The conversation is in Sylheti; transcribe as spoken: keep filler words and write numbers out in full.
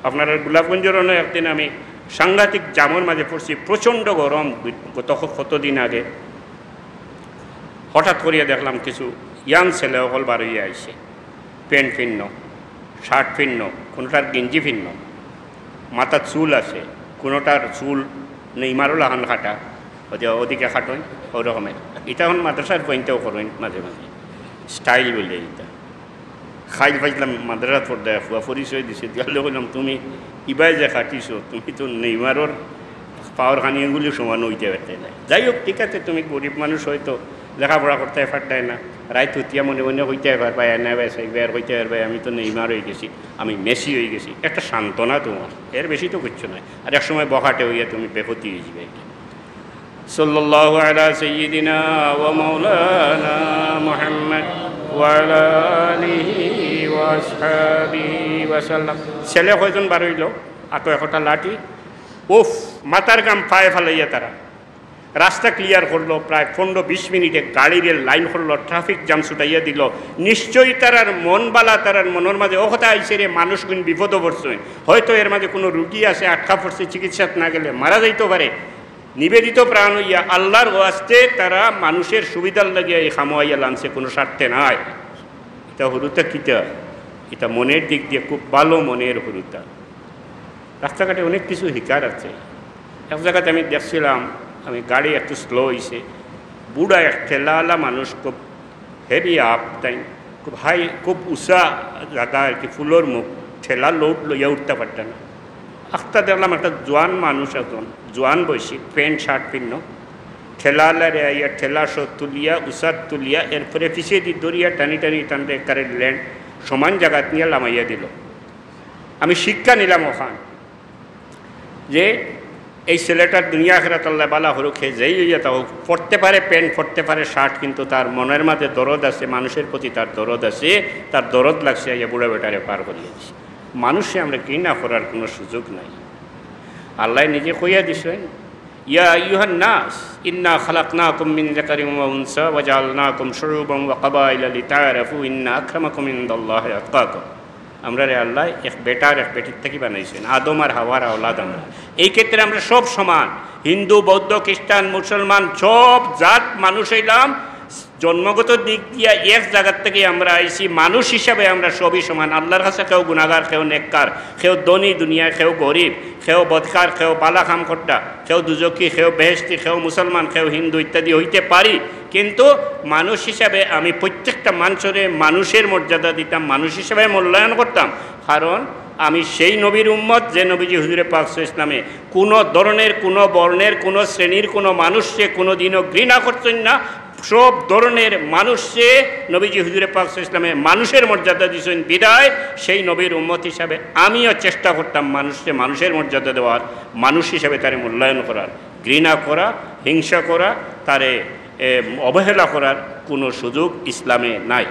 আপনারার গোলাপগঞ্জর অনো একদিন আমি সাংঘাতিক জামর মাঝে পড়ছি, প্রচণ্ড গরম, গত ক-, কতদিন আগে। হঠাৎ করিয়া দেখলাম কিছু ইয়াং ছেলে অকল বার অইয়া আইছে, প্যান্ট ফিন্ন, শার্ট ফিন্ন, কোনোটার গেঞ্জি ফিন্ন, মাথাত চুল আছে, কোনোটার চুল নেইমারও লাখান কাটা, ওদে-, ওদিকে কাটইন, ওরকমের। ইটা অখন মাদ্রাসার পয়েন্টেও করইন মাঝে মাঝে, স্টাইল বলে ইটা। খাইল পাইছিলাম মাদ্রাসাত পড়তে, ফুয়া পরিচয় দিছে, দিয়ালে কইলাম, "তুমি ইবায় যে কাটিছো, তুমি তো নেইমারর পাওর খানি আঙ্গুলি সমান অইতে পারতে না।" যাই হোক, ঠিক আছে, তুমি গরিব মানুষ, হয়তো লেখাপড়া করতে পারতায় না, রাইত হুতিয়া মনে মনে কইতে পারবায়, "না ভাই, সাইবার কইতে পারবায়, আমি তো নেইমার অই গেছি, আমি মেসি অই গেছি।" একটা সান্ত্বনা তোমার, এর বেশি তো কিচ্ছু নাই। আর এক সময় বখাটে অইয়া তুমি বেপতি অই যাবায়। সাল্লাল্লাহু আলা সাইয়্যিদিনা ওয়া মাওলানা মুহাম্মদ ওয়া আলা আলিহি ওয়া আসহাবিহি ওয়া সাল্লাম। ছেলে কয়জন বার অইলো, আতো একটা লাঠি, উফ, মাথার ঘাম পায়ে ফালাইয়া তারা রাস্তা ক্লিয়ার করলো। প্রায় পনেরো বিশ মিনিটে গাড়ির লাইন করলো, ট্রাফিক জ্যাম ছুটাইয়া দিল। নিশ্চয়ই তারার মন বালা, তারার মনর মাঝে ও কথা আইছে রে, মানুষগুন বিপদো পড়ছইন, হয়তো এর মাঝে কোনো রুগী আছে, আটকা পড়ছে, চিকিৎসাত না গেলে মারা যাইতো পারে। নিবেদিত প্রাণ অইয়া আল্লাহর ওয়াস্তে তারা মানুষের সুবিধার লাগিয়া এই কামো আইয়া লানছে, কোনো স্বার্থে নায়। ইটা হুরুতা কিতা? ইটা মনের দিক দিয়া খুব ভালো মনের হুরুতা। রাস্তাঘাটে অনেক কিছু হিকার আছে। এক জাগাত আমি দেখছিলাম, আমি গাড়ি একটু স্লো অইছে, বুড়া এক ঠেলাআলা মানুষ, খুব হেভি আপ তাইন, খুব হাই, খুব উঁচা জাগা আর কি, ফুলর মুখ, ঠেলা লোড লইয়া উঠতা পারতা না। আখতা দেখলাম একটা জোয়ান মানুষ, একজন জোয়ান বয়সী, প্যান্ট শার্ট ফিন্ন, ঠেলাআলারে আইয়া ঠেলা সহ তুলিয়া, উঁচাত তুলিয়া, এরপরে পিছেদি ধরিয়া টানি টানি টানতে একেবারে ল্যান্ড সমান জাগাত নিয়া লামাইয়া দিল। আমি শিক্ষা নিলাম ওখান যে এই ছেলেটার দুনিয়া আখেরাত আল্লায় বালা করুক, হে যেই অইয়া তা হোক, পড়তে পারে প্যান্ট, পড়তে পারে শার্ট, কিন্তু তার মনের মাঝে দরদ আছে, মানুষের প্রতি তার দরদ আছে, তার দরদ লাগছে, আইয়া বুড়া বেটারে পার করিয়া দিছে। মানুষে আমরা ঘৃণা করার কোনো সুযোগ নাই। আল্লায় নিজে কইয়া দিছেন, "ইয়া আইয়ুহান নাস, ইন্না খালাকনাকুম মিন যাকারিন ওয়া উনসা ওয়া জাআলনাকুম শুউবান ওয়া কাবাইলা লিতাআরাফু, ইন্না আকরামাকুম ইনদাল্লাহি আতকাকুম।" আমরারে আল্লায় এক বেটার এক বেটির থাকি বানাইছেন, আদম আর হাওয়ার আওলাদ আমরা। এই ক্ষেত্রে আমরা সব সমান, হিন্দু, বৌদ্ধ, খ্রিস্টান, মুসলমান, সব জাত মানুষ অইলাম। জন্মগত দিক দিয়া এক জাগার থাকি আমরা আইছি, মানুষ হিসাবে আমরা সবই সমান। আল্লাহর কাছে কেউ গুনাগার, কেউ নেককার, কেউ ধনী দুনিয়ায়, কেউ গরিব, কেউ বদকার, কেউ বালা কাম করতা, কেউ দুজকি, কেউ বেহেশতি, কেউ মুসলমান, কেউ হিন্দু ইত্যাদি হইতে পারি, কিন্তু মানুষ হিসাবে আমি প্রত্যেকটা মানুষরে মানুষের মর্যাদা দিতাম, মানুষ হিসাবে মূল্যায়ন করতাম। কারণ আমি সেই নবীর উম্মত, যে নবীজি হুজুরে পাক সাল্লাল্লাহু আলাইহি ওয়াসাল্লামে কোনো ধরনের, কোনো বর্ণের, কোনো শ্রেণীর কোনো মানুষরে কোনো দিনও ঘৃণা করছেন না। সব ধরনের মানুষরে নবীজি হুজুরে পাক সাল্লাল্লাহু আলাইহি ওয়াসাল্লামে মানুষের মর্যাদা দিয়েছেন বিধায় সেই নবীর উম্মত হিসাবে আমিও চেষ্টা করতাম মানুষরে মানুষের মর্যাদা দেওয়ার, মানুষ হিসাবে তারে মূল্যায়ন করার। ঘৃণা করা, হিংসা করা, তারে, এ, অবহেলা করার কোনো সুযোগ ইসলামে নাই।